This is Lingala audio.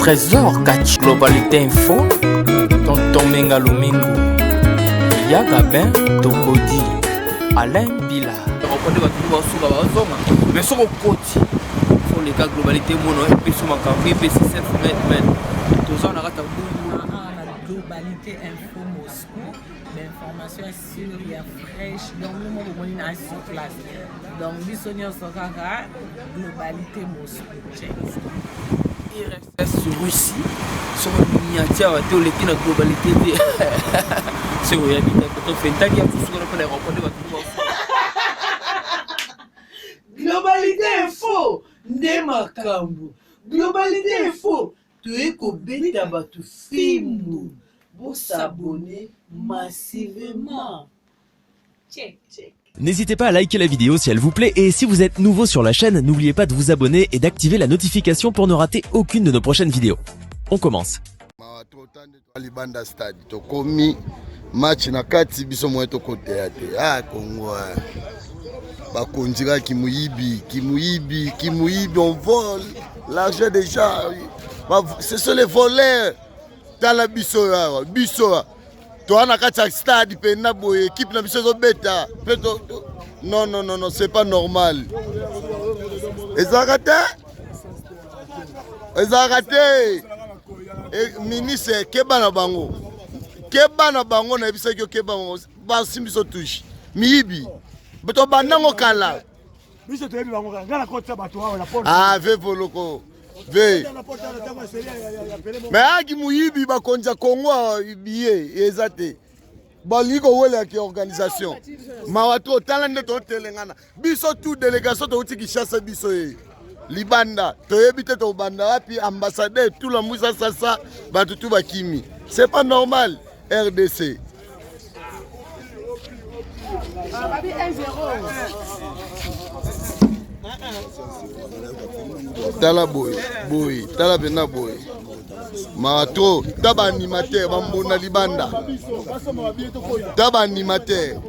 Trésor Kachi, Globalité Info, Tonton Menga Lumingu, Yagabin Tokodi, Alain Bila. Okonde bato basuka bazonga mais soki okoti oleka globalité mono epesi makambo epesi self made man toza na kati ya na globalité info moscou bainformation ya sur ya fraîche donc bino moko bomoni na sur place donc biso nyonso kaka globalité moscou urss russie soki onyati awa te oleki na globalité te soki oyabi te tofentaki ya mosusu wana mpo na aéroport nde bato Globalité info nde makambo. Globalité info toye kobeta bato fimbu. Bo s'abonner massivement. Check check. N'hésitez pas à liker la vidéo si elle vous plaît et si vous êtes nouveau sur la chaîne, n'oubliez pas de vous abonner et d'activer la notification pour ne rater aucune de nos prochaines vidéos. On commence. Mawa trop tande to libanda stade tokomi match na kati biso moye tokoteya te ah Congo ah. Bakonzi kaka kimuyibi kimuyibi kimuyibi on vole l'argent déjà ce sont les voleurs tala biso oyo awa biso awa toa na kati ya stade mpenza boye ekipe na biso ezobeta mpe non non non non c'est pas normal ezalaka te ezalaka te e, ministre keba na bango keba na bango nayebisaki yo keba bango basimbi biso touche miyibi tobandango kala biso toyebi bango kaka ngai nakotisa bato awa na porte ah ve voloko ve me aki moyibi bakonzi ya kongo biye eza te balingi kowelaki organisation mawa to tala nde totelengana biso tout délégation touti kinshasa biso ye libanda toyebi te tobanda wapi ambassadeur tula musa sasa bato tu bakimi c'est pas normal rdc tala boye boye tala mpenza boye mawa trop ta baanimateur bambonda libanda ta baanimateur.